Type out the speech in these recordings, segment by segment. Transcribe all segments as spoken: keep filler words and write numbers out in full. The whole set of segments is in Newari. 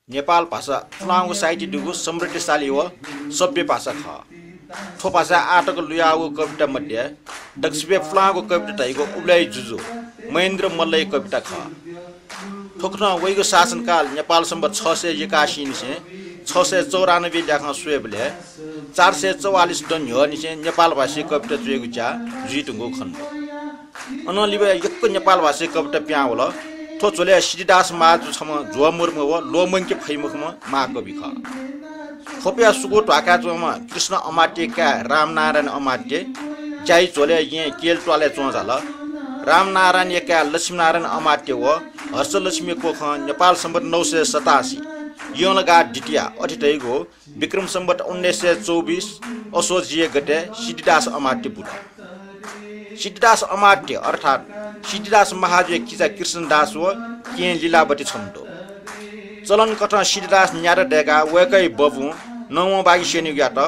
नेपाल भाषा पुलांगु साहित्य दुगु समृद्धिशाली व सभ्य भाषा खः। थ्व भाषाय् आःतक लुयावःगु कविता मध्ये दक्वसिबय् पुलांगु कविता धइगु उबलय् जुजु महेन्द्र मल्लया कविता खः। थुकथं वइगु शासनकाल नेपाल संवत् छ सय एकासी निसें छ सय चौरानब्बे ल्याखं स्वयेबलय् चार सय चौवालिस दँ न्ह्यःनिसें नेपाल भाषी कविता च्वयेगु ज्या जुइधुंगु खनेदु। अनं लिपा यक्व नेपाल भाषी कविता पिहां वल। थ्व झ्वलय् सिद्धिदास महाजु छम्ह ज्वःमरुम्ह व ल्वःमंके फइमखुम्ह महाकवि खः। थ्वपया सुकू ध्वाखाय् च्वंम्ह कृष्ण अमात्यया काय् रामनारायण अमात्य ज्याइ झ्वलय् येँ केल त्वालय् च्वंजाल। रामनारायणया काय् लक्ष्मीनारायण अमात्य व हर्षलक्ष्मी कोखं नेपाल संवत् नौ सय सतासी यंलगाः द्वितीया अथे धइगु विक्रम संवत् उन्नाइस सय चौबिस असोज गते सिद्धिदास अमात्य बुल। सिद्धिदास अमात्य अर्थात् सिद्धिदास महाजुया किजा कृष्णदास व केहेँ लीलावती छम्ह दु। चलन कथं सिद्धिदास न्यात दय्काः वय्कःया बबुं नवंबागि स्यनेगु यात।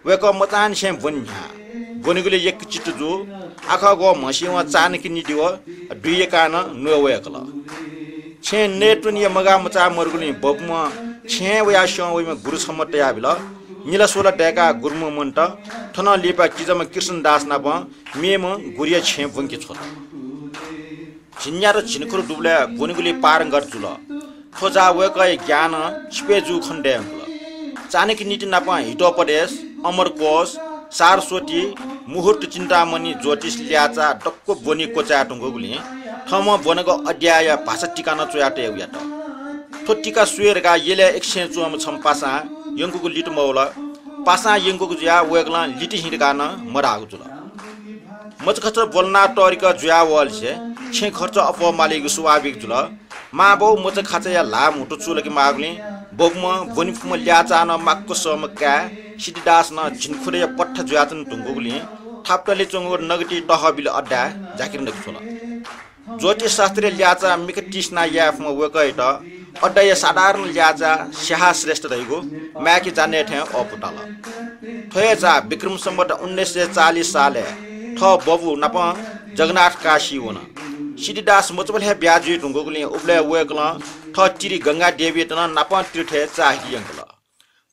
वय्कः मचांनिसें ब्वने न्ह्याः। ब्वनेगुलिइ यक्व चित्त जू। आखः ग्वः म्हसिवं चानकी निति व दुइय्काः नं न्वय् वय्कल। छेँय् नयेत्वनेया मगाः मचाः मरुगुलिं बबुं छेँय् वयाः स्यं वइम्ह गुरु छम्ह तयाबिल। निला स्वला दय्काः गुरुम्ह मन्त। थनं लिपा किजाम्ह कृष्णदास नाप मेम्ह गुरुया छेँय् ब्वंके छ्वल। झिंन्यात झिंखुदँ दुबलय् ब्वनेगुलिइ पारंगत जुल। थ्व जाः वय्कःया ज्ञानं छिपय् जूगु खनेदयेधुंकल। चाणक्य नीति नाप हितोपदेश, अमरकोश, सारस्वती, मुहूर्त चिन्तामणि, ज्योतिष ल्याःचाः दक्व ब्वने क्वचाये धुंकूगुलिं थःम्हं ब्वनागु अध्यायया भाषा टीका नं च्वयातयेगु यात। थ्व टीका स्वये धकाः यलय् एकसें च्वंम्ह छम्ह पासां यंकूगु लित मवल। पासां यंकूगु जुयाः वय्कलं लित हिं धकाः नं मधाःगु जुल। मचाखचा ब्वलना तःधिक जुयावःलिसे छेँ खर्च अप्वः मालीगु स्वाभाविक जुल। मांबौ मचाखाचाया ल्हाः म्हुतु चूलाके माःगुलिं बबुम्ह ब्वने फुम्ह ल्याःचाः नं माक्व सःम्ह काय् सिद्धिदास नं झिंखुदँया पट्ठा जुयाच्वने धुंकूगुलिं थापतले च्वंगु नगदी तहबिल अड्डाय् जागिर नके छ्वल। ज्योतिषशास्त्रया ल्याःचाः मिखा तिसिना याये फुम्ह वय्कःयात अड्डाया साधारण ल्याःचाः स्याहा श्रेष्ठ धइगु माय्के जाने थें अःपु ताल। थ्व हे जाः विक्रम संवत उन्नाइस सय चालिस सालय् थः बबु नाप जगन्नाथ काशी वन। सिद्धिदास मचाबलय् हे ब्याहा जुइ धुंकूगुलिं उबलय् वय्कलं थः तिरि गंगा देवीयात नं नाप तीर्थय् चाःहिके यंकल।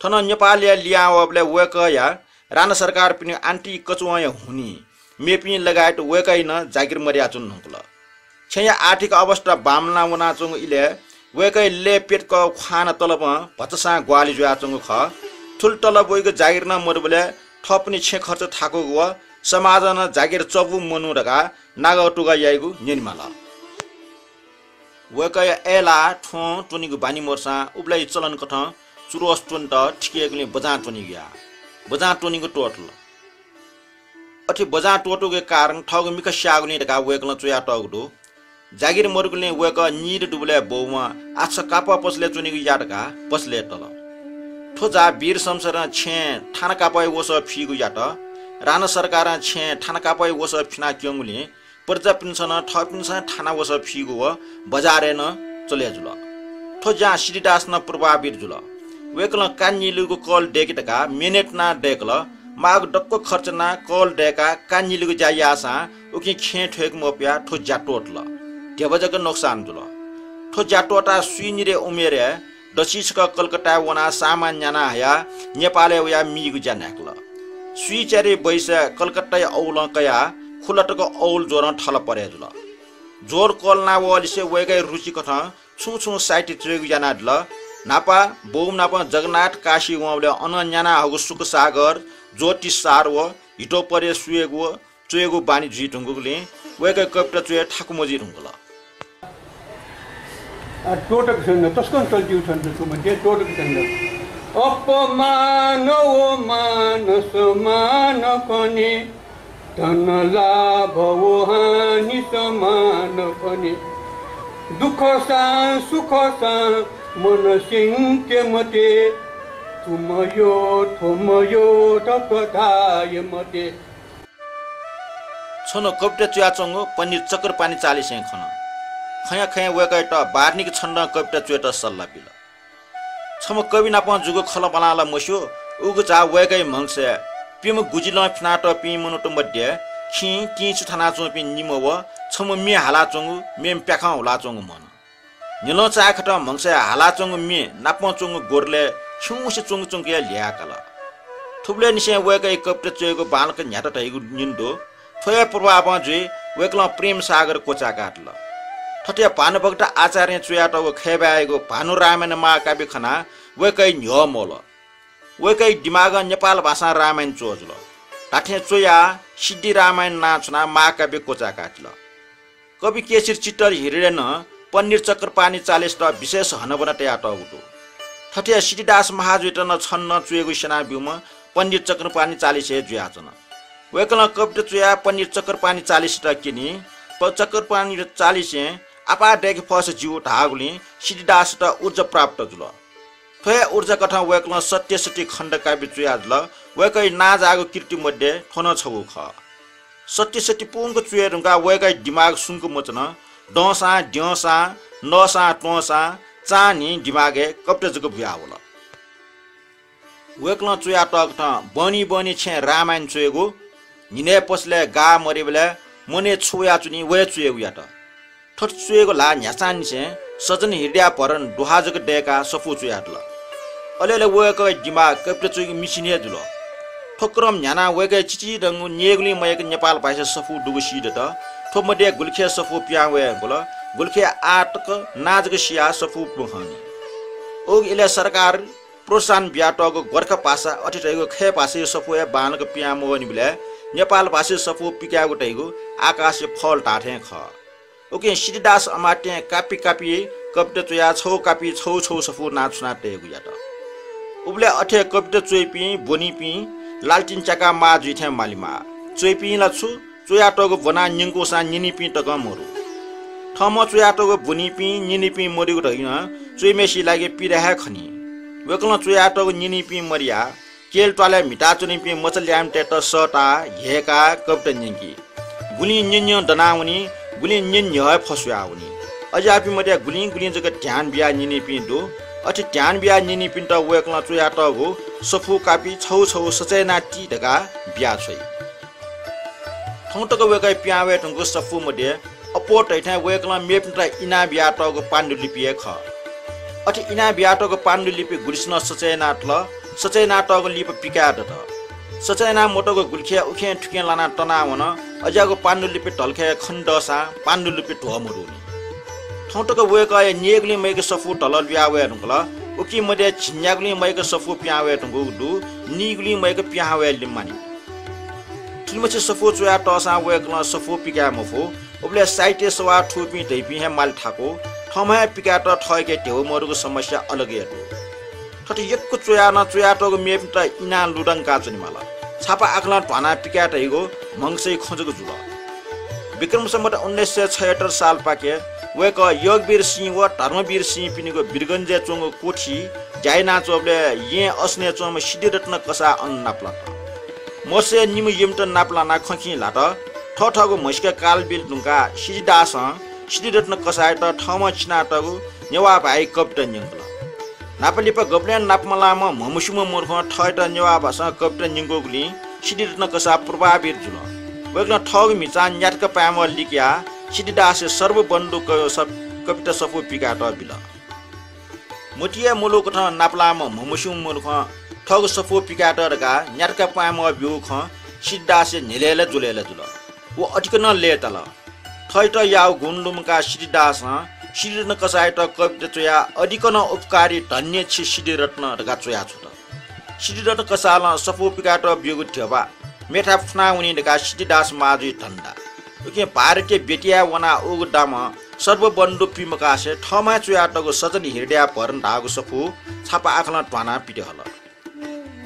थन नेपालय् लिहां वःबलय् वय्कःया राणा सरकारपिनि आन्टी कचुवांया हुनिं मेपिं लगायत वय्कःया नं जागिर मदयाच्वने धुंकल। छेँया आर्थिक अवस्था बांमलाना वनाच्वंगु इलय् वय्कःया लय् प्यतकःगु ख्वाना तलबं भचासां ग्वाहालि जुयाच्वंगु खः। थुलि तलब वइगु जागिर नं मदुबलय् थःपिनि छेँ खर्च थाकूगु व समाजं नं जागिर चबू मनू धकाः नागातुगा याइगु न्यनेमाल। वय्कःया अय्लाः थ्वं त्वनीगु बानी मदुसां उबलय् चलन कथं चुरोस त्वनेत थिकेगुलिं बजां त्वनीगु याः। बजां त्वनीगु त्वःतल। अथे बजां त्वःतूगु कारण थःगु मिखा स्याःगुलिं धकाः वय्कलं च्वयातःगु दु। जागिर मदुगुलिं वय्कः नीदँ दुबलय् बौम्ह आच्छा कापः पसलय् च्वनीगु या धकाः पसलय् तल। थ्व जाः वीर शमशेरं छेँय् थाना कापःया वसः फीगु यात। राणा सरकारं छेँय् थाना कापःया वसः फिनाक्यंगुलिं प्रजापिन्सं नं थःपिन्सं थाना वसः फीगु व बजारय् नं चले जुल। थ्व ज्यां सिद्धिदास नं प्रभावित जुल। वय्कलं का निलिगु कल दय्के धकाः मेहनत यानाः दय्कल। माःगु दक्व खर्च यानाः कल दय्काः का निलिगु ज्या याःसां उकिं खेँ थ्वय्के मफयाः थ्व ज्या त्वःतल। ध्यबा जक नोक्सान जुल। थ्व ज्या त्वःताः स्वीनिदँया उमेरय् दसि छकः कलकत्ताय् वनाः सामान न्याना हयाः नेपालय् वयाः मीगु ज्या न्हाय्कल। स्वीच्यादँया बैसय् कलकत्ताया औलं कयाः खुला तक औल ज्वरं थल परे जुल। ज्वर कलना वःलिसे वय्कःया रुचि कथं छुं छुं साहित्य च्वयेगु यानादिल। न्हापा बौम्ह नाप जगन्नाथ काशी वंबलय् अनं न्याना हःगु सुखसागर, ज्योतिषसार व हितोपदेश स्वयेगु व च्वयेगु बानी जुइ धुंकूगुलिं वय्कः कविता च्वये थाकु मजुइ धुंकल। आ, त्वःतक छन्द, तसकं चल्तिउ छन्द थ्व मध्ये त्वःतक छन्द। अपमान व मान समान खने, धन लाभ व हानि समान खने। दुःखसां सुखसां मन स्यंके मते, थुमयो थ्वमयो धक धाये मते। छन्हु कविता च्वयाच्वंगु पण्डित चक्रपाणि चालिसें खन। खँया खँय् वय्कःयात बार्निक छन्दं कविता च्वयेत सल्लाह बिल। छम्ह कवि नाप जूगु खँल्हाबल्हा ला मस्यू, उगु जाः वय्कःया म्हगसय् प्यम्ह गुजिलं फिनातःपिं मनूत मध्ये खिं तिंछु थानाच्वंपिं निम्ह व छम्ह म्ये हालाच्वंगु, मेम्ह प्याखं हुलाच्वंगु म्हन। न्ह्यलं चाय्‌खतं म्हगसय् हालाच्वंगु म्ये नापं च्वंगु गोरलय् खिउँसे च्वंक च्वंक हे ल्ह्याकाल। थुबलय् निसें वय्‌कःया कविता च्वयेगु बांलाक न्ह्यात धइगु निन्हु दु। थ्व हे प्रभावं जुइ वय्‌कलं प्रेम सागर क्वचाय्‌कादिल। थथे भानुभक्त आचार्यं च्वयातःगु खय्‌बाय्‌यागु भानु रामायण महाकाव्य खनाः वय्‌कःया न्ह्यः मोल। वय्‌कःया दिमागं नेपाल भाषां रामायण च्वः जुल। धात्थें च्वयाः सिद्धि रामायण नां छुनाः महाकाव्य क्वचाय्‌कादिल। कवि केशरी चित्तहरिया नं पण्डित चक्रपाणि चालिसयात विशेष हनाबना तयातःगु दु। थथे सिद्धिदास महाजुयात नं छन्हु नं च्वयेगु स्यना ब्यूम्ह पण्डित चक्रपाणि चालिस हे जुयाच्वन। वय्‌कलं कविता च्वयाः पण्डित चक्रपाणि चालिसयात क्यनी। प-, चक्रपाणि चालिसं आपाः दय्‌के फःसा ज्यू धाःगुलिं सिद्धिदासयात ऊर्जा प्राप्त जुल। थ्व हे ऊर्जाकथं वय्‌कलं सत्य सत्य खण्डकाव्य च्वयादिल। वय्‌कःया नांजाःगु कृति मध्ये थ्व नं छगू खः। सत्य सत्य पूवंक च्वये धुंकाः वय्‌कःया दिमाग सुंक मच्वन। दंसां, द्यंसां, नःसां, त्वंसां चान्हिं दिमागय् कविता जक बुयावल। वय्‌कलं च्वयातःकथं बहनी बहनी छेँ रामायण च्वयेगु, न्हिनय् पसलय् गाः मदयेबलय् मनय् छु वयाच्वनी व हे च्वयेगु यात। थथे च्वयेगु ल्हाः न्ह्याचांनिसें सजन हृदयाभरण दुहां जक दय्‌काः सफू च्वयादिल। अले अले वय्‌कःया दिमाग कविता च्वयेगु मिसिन हे जुल। थ्व क्रम न्ह्यानाः वय्‌कःया चिचिधंगु न्यय्‌गुलिं मयय्‌क नेपाल भाषाया सफू दुगु सीदत। थ्व मध्ये गुलिखय् सफू पिहां वये धुंकल, गुलिखय् आः तक नां जक सियाः सफू मखंनि। उगु इलय् सरकारं प्रोत्साहन बियातःगु गोर्खा भाषा अथे धइगु खय् भाषाया सफू हे बांलाक पिहां मवनीबलय् नेपाल भाषाया सफू पिकायेगु धइगु आकाशया फल धाःथें खः। उकिं सिद्धिदास अमात्यं कापि कापि कविता च्वयाः छगू कापि छगू छगू सफू नां छुना तयेगु यात। उबलय् अथे कविता च्वइपिं ब्वनीपिं लालटिन च्याका माः जुइ थें मालेमाः। च्वइपिं ला छु, च्वयातःगु ब्वनाः न्यंकूसां न्यनीपिं तकं मरु। थःम्हं च्वयातःगु ब्वनीपिं न्यनीपिं मदुगु धइगु नं च्वइम्हय्‌सिया लागि पीडा हे खनी। वय्‌कलं च्वयातःगु न्यनीपिं मदयाः केहेँ त्वालय् म्हिताच्वनीपिं मचा ल्याय्‌म्हतय्‌त सःताः ह्यय्‌काः कविता न्यंकी। गुलिं न्यँ न्यँ दनावनी, गुलिं न्यँ न्ह्यः हे फस्वयावनी। अज्याःपिं मध्ये गुलिं गुलिं जक ध्यान बियाः न्यनीपिं दु। अथे ध्यान बियाः न्यनीपिन्त वय्‌कलं च्वयातःगु सफू कापि छगू छगू सचय् यानाः ति धकाः बियाछ्वइ। थौं तक वय्‌कः पिहां वये धुंकूगु सफू मध्ये अप्वः धइथें वय्‌कलं मेपिन्त इनाप बियातःगु पाण्डुलिपि हे खः। अथे इनाप बियातःगु पाण्डुलिपि गुलिसिनं सचय् यानातल, सचय् यानातःगु लिपा पिकाये दत। सचय् याना मतःगु गुलिखय् उखें थुखें लानाः तनावन। अज्याःगु पाण्डुलिपि धलखय् खनेदःसां पाण्डुलिपि ध्वः मदुनि। थौं तक वय्‌कःया न्यय्‌गुलिं मयय्‌क सफू धलः लुया वये धुंकल। उकी मध्ये झिंन्यागुलिं मयय्‌क सफू पिहां वये धुंकूगु दु, नीगुलिं मयय्‌क पिहां वये लिमानि। थुलिमछि सफू च्वयातःसां वय्‌कलं सफू पिकाये मफु। उबलय् साहित्य सवाः थूपिं धइपिं हे माले थाकु, थःम्हं हे पिकायेत थःके धेबा मदुगु समस्या अलग हे दु। थथे यक्व च्वयाः नं च्वयातःगु मेपिन्त इनाः लुधंका च्वनेमाल। छापा आखलं ध्वानाः पिकाये धइगु म्हगसया खँ जक जुल। विक्रम सम्वत उन्नाइस सय छयहत्तर सालपाखे वय्‌कः योगवीर सिंह व धर्मवीर सिंहपिनिगु वीरगञ्जय् च्वंगु कोठी ज्या यानाच्वंबलय् येँ असनय् च्वंम्ह सिद्धिरत्न कसाः अन नापलात। मसय् निम्ह यमित नापलानाः खँ खिं ल्हात। थःथःगु म्हसीका काल बिल धुंकाः सिद्धिदासं सिद्धिरत्न कसाःयात थःम्हं चिनातःगु नेवाः भाय् कविता न्यंकल। न्हापालिपा गबलें नापमलाःम्ह म्हमस्यूम्ह मनुखं थःत नेवाः भाषां कविता न्यंकूगुलिं सिद्धिरत्न कसाः प्रभावित जुल। वय्‌कलं थःगु म्हिचां न्यातका पाय्‌मः लिकयाः सिद्धिदासया सर्वबन्धु क-, स-, कविता सफू पिकायेत बिल। मतिइ मलूकथं नापलाःम्ह म्हमस्यूम्ह मनुखं थःगु सफू पिकायेत धकाः न्यातका पाय्‌मः ब्यूगु खँ सिद्धिदासया न्ह्यलय् ला ज्वलय् ला जुल। व अतिकनं लय्‌ताल। थःत याःगु गुण लुमंकाः सिद्धिदासं सिद्धिरत्न कसाःयात कविता च्वयाः अदिकनं उपकारी धन्य छि सिद्धिरत्न धकाः च्वयाछ्वत। सिद्धिरत्न कसालं सफू पिकायेत ब्यूगु ध्यबा मेथाय् फुनावनी धकाः सिद्धिदास महाजुया धन्दा। उकिं भारतीय बेतियाय् वनाः उगु दामं सर्वबन्धु पिमकासे थःम्हं च्वयातःगु सजन हृदयाभरण धाःगु सफू छापा आखलं ध्वानाः पिथे हल।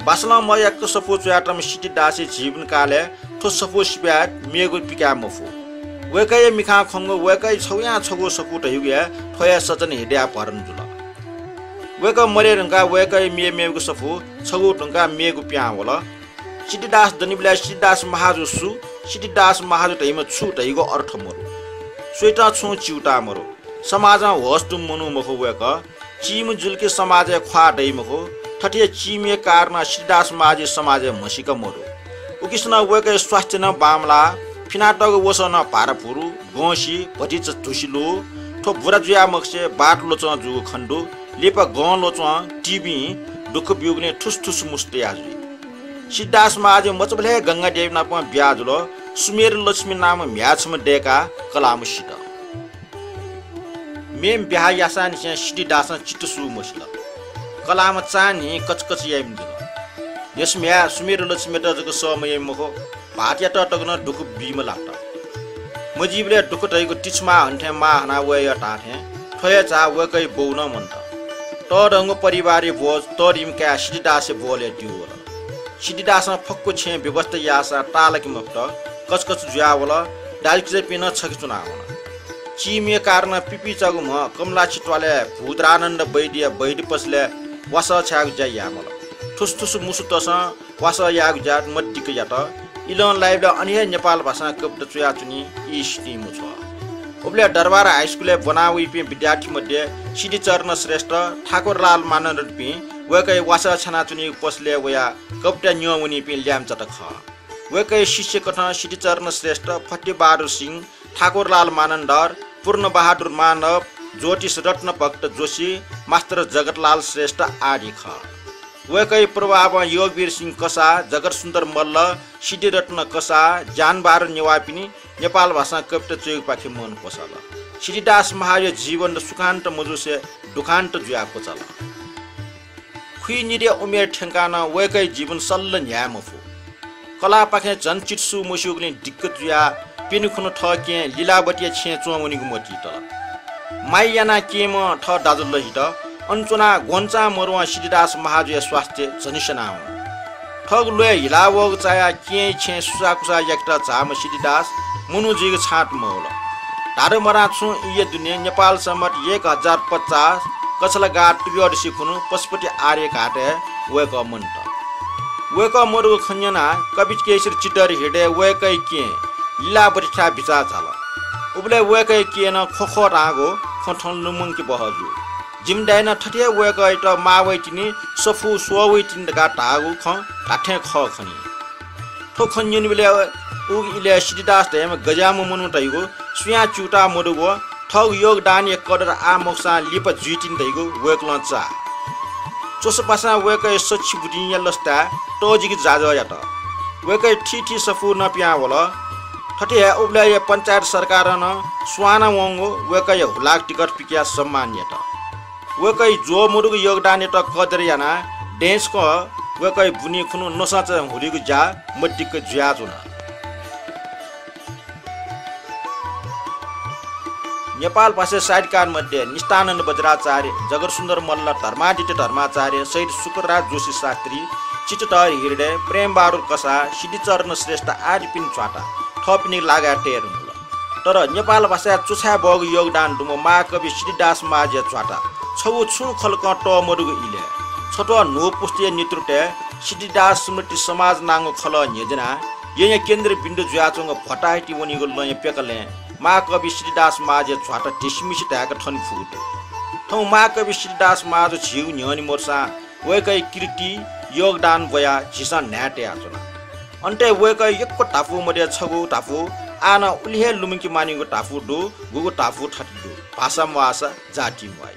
बासलं मयाक सफू च्वयातःम्ह सिद्धिदासया जीवनकालय् थ्व सफू सिवाय् मेगु पिकाये मफु। वय्‌कःया मिखां खंगु वय्‌कःया छगुयां छगू सफू धइगु हे थ्व हे सजन हृदयाभरण जुल। वय्‌कः मदये धुंकाः वय्‌कःया मेमेगु सफू छगू धुंकाः मेगु पिहां वल। सिद्धिदास दनिबलय् सिद्धिदास महाजु सु, सिद्धिदास महाजु धइम्ह छु धइगु अर्थ मरु। स्वइतं छुं च्यूताः मरु। समाजं होश दुम्ह मनू मखु वय्‌कः। चीम्ह जुल कि समाजय् ख्वाः दइ मखु। थथे चीम्हया कारणं सिद्धिदास महाजु समाजय् म्हसीका मदु। उकिसनं वय्‌कःया स्वास्थ्य नं बांमलाः, फिनातःगु वसः नं भाराभुरु, गंसि, भतिचा धुसि लू। थ्व बुरा जुयामखसे बात ल्वचं जूगु खने दु। लिपा गं ल्वचं टिबिं दुःख ब्यूगुलिं थुसुथुसु मुसु तया जुइ। सिद्धिदास महाजुं मचाबलय् गंगादेवी नाप ब्याहा जुल। सुमेर लक्ष्मी नाम म्ह्याय् छम्ह दय्काः कलाःम्ह सित। मेम्ह ब्याहा याःसांनिसें सिद्धिदासं चित्त सू मसिल। कलाःम्ह चान्हि कचकच याइम्ह जुल। न्ह्यसः म्ह्याय् सुमेर लक्ष्मीयात जक सह मयाइम्ह मखु, भाःतयात तक नं दुःख बीम्ह लात। मजिबलय् दुःख धइगु तिछमाः हन्थें माः हनाः वयेया धाःथें थ्व हे झाः वय्कःया बौ नं मन्त। तःधंगु परिवारया बोझ तःधिम्ह काय् सिद्धिदासया बोलय् द्यू वल। सिद्धिदासं फक्व छेँय् व्यवस्था याःसां ताःलाके मफुत, कचकच जुयावल, दाजुकिजापिं नं छखे च्वनावन। चीमिया कारणं पिपिचागु म्ह कमलाछि त्वालय् भूधरानन्द वैद्यया वैद्य पसलय् वासः छायेगु ज्या यायेमाल। थुसुथुसु मुसु तसं वासः यायेगु ज्या मदिक्क यात। इलं लाइबलय् अन हे नेपाल भाषां कविता च्वयाच्वनी, ई सितिं मछ्वः। उबलय् दरबार हाइस्कुलय् ब्वनावइपिं विद्यार्थी मध्ये सिद्धिचरण श्रेष्ठ, ठाकुरलाल मानन्धरपिं वय्कःया वासः छानाच्वनीगु पसलय् वयाः कविता न्यं वनीपिं ल्याय्म्हचात खः। वय्कःया शिष्यकथं सिद्धिचरण श्रेष्ठ, फतेबहादुर सिंह, ठाकुरलाल मानन्धर, पूर्णबहादुर मानव, ज्योतिष रत्न भक्त जोशी, मास्टर जगतलाल श्रेष्ठ आदि खः। वय्कःया प्रभावं योगवीर सिंह कसाः, जगतसुन्दर मल्ल, सिद्धिरत्न कसाः, ज्ञानबहादुर नेवाःपिनि नेपाल भाषां कविता च्वयेगुपाखे मन क्वसाल। सिद्धिदास महाजुया जीवन सुखान्त मजुसे दुखान्त जुयाः क्वचाल। खुइनिदँया उमेर थ्यंकाः नं वय्कःया जीवन सल्ल न्ह्याये मफु। कलाःपाखें झन चित्त सू मस्यूगुलिं दिक्क जुयाः प्यन्हु खुन्हु थः केहेँ लीलावतीया छेँय् च्वं वनीगु मतिइ तल। माया यानाः केहेँम्ह थः दाजु लहित अन च्वनाः ग्वन्हचां मरुवं सिद्धिदास महाजुया स्वास्थ्य झन स्यनावन। थःगु ल्वय् हिला वःगु चायाः केहेँया छेँय् सुसाःकुसाः याकेत झाःम्ह सिद्धिदास मनू जुइगु छाँट मवल। धाधंमधां छुं ईया दुने नेपाल सम्बत एक हजार पचास कछलागाः तुब्यदसि खुन्हु पशुपति आर्यघाटय् वय्कः मन्त। वय्कः मदुगु खँ न्यनाः कवि केशरी चित्तहरि हृदय वय्कःया केहेँ लीलावतीथाय् बिचाः झाल। उबलय् वय्कःया केहेँ नं ख्वख्वः धाःगु खँ थन लुमंके बहः जू। जिमि दाइनं थथे हे वय्कःयात मां वइतिनि सफू स्वः वइतिनि धकाः धाःगु खँ धात्थें खः खनी। थ्व खँ न्यनेबलय् उगु इलय् सिद्धिदास धयाम्ह गज्याःम्ह मनू धइगु सुयां च्यूताः मदुगु, थःगु योगदानया कदर आः मखुसां लिपा जुइतिनि धइगु वय्कलं चाः। च्वसापासां वय्कःया सछि बुदिंया लसताय् तःजिक जाजः यात। वय्कःया थीथी सफू नं पिहां वल। थथे हे उबलय्‌या पञ्चायत सरकारं नं स्वाना वंगु वय्कःया हुलाक टिकट पिकयाः सम्मान यात। वय्कःया ज्वः मदुगु योगदानयात कदर यानाः दँय्‌सकं वय्कःया बुनी खुन्हु नसाचा हुलीगु ज्या मदिक्क जुयाच्वन। नेपाल भाषा साहित्यकार मध्ये निष्ठानन्द वज्राचार्य, जगतसुन्दर मल्ल, धर्मादित्य धर्माचार्य, शहीद शुक्रराज जोशी शास्त्री, चित्तधर हृदय, प्रेमबहादुर कसाः, सिद्धिचरण श्रेष्ठ आदिपिनि च्वाता थःपिनिगु लागाय् तये धुंकल। तर नेपाल भाषाय् च्वछाये बहःगु योगदान दुम्ह महाकवि सिद्धिदास महाजुया च्वाता छगू छुं खलकं तःमदुगु इलय् छत्वाः न्हू पुस्ताया नेतृत्वय् सिद्धिदास स्मृति समाज नांगु खलः न्ह्यज्यानाः यँया केन्द्रबिन्दु जुयाच्वंगु भताहिति वनीगु लँया प्यकलँय् महाकवि सिद्धिदास महाजुया च्वाता धिसिमिसि धायेक थन फुगु दु। थौं महाकवि सिद्धिदास महाजु झीगु न्ह्यःने मदुसां वय्कःया कीर्ति, योगदान ब्वयाः झीसं न्हाय् तयाच्वना। अन्तय् वय्कःया यक्व धापू मध्ये छगू धापू आः नं उलि हे लुमंके मानिगु धापू दु, गुगु धापू थथे दु, भाषा म्वाःसा जाति म्वाइ।